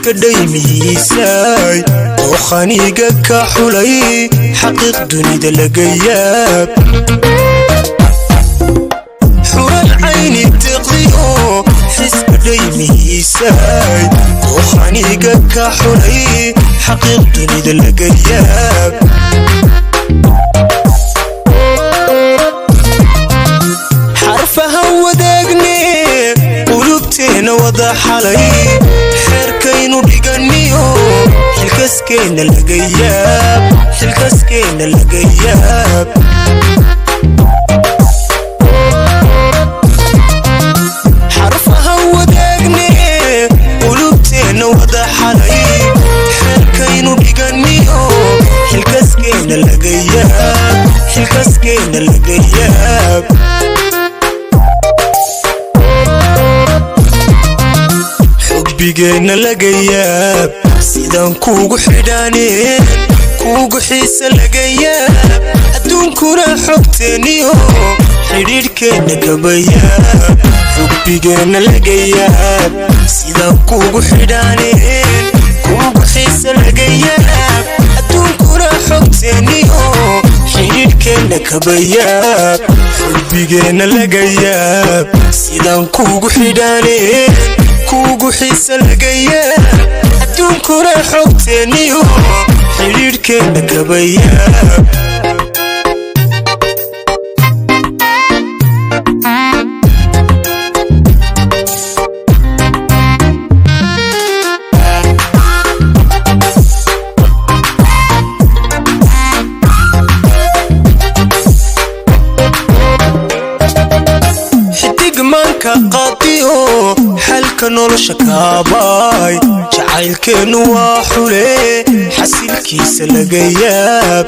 Xiska dhaymihiisaay oo khaniiga ka xulay, xaqiiq dunida laga yaab. Xural cayni deqdiyo, xiska dhaymihiisaay oo khaniiga ka xulay, xaqiiq dunida laga yaab. Xarfahan wadaagne, qulubteenna wada xalay, xeerkaynu dhiganiyo xilkaskeenna laga yaab, xilkaskeenna laga yaab. Xarfahan wadaagne, qulubteenna wada xalay, xeerkaynu dhiganiyo xilkaskeenna laga yaab, xilkaskeenna laga yaab. Xubbigeenna laga yaab, sidaan kuugu xidhaaneen kuugu xiisa laga yaab. Adduunkuna xogteenniyo xidhiidhkeenna kabayaab. Xubbigeenna laga yaab, sidaan kuugu xidhaaneen kuugu xiisa laga yaab. Adduunkuna xogteenniyo xidhiidhkeenna kabayaab. Xubbigeenna laga yaab, sidaan kuugu xidhaaneen kuugu xiisa laga yaab. Adduunkuna xogteenniyo xidhiidhkeenna kabayaab. Xidig maanka qaadiyo, xalka nolosha kaabaay, jacaylkeennu waa xule, xasilkiisa laga yaab.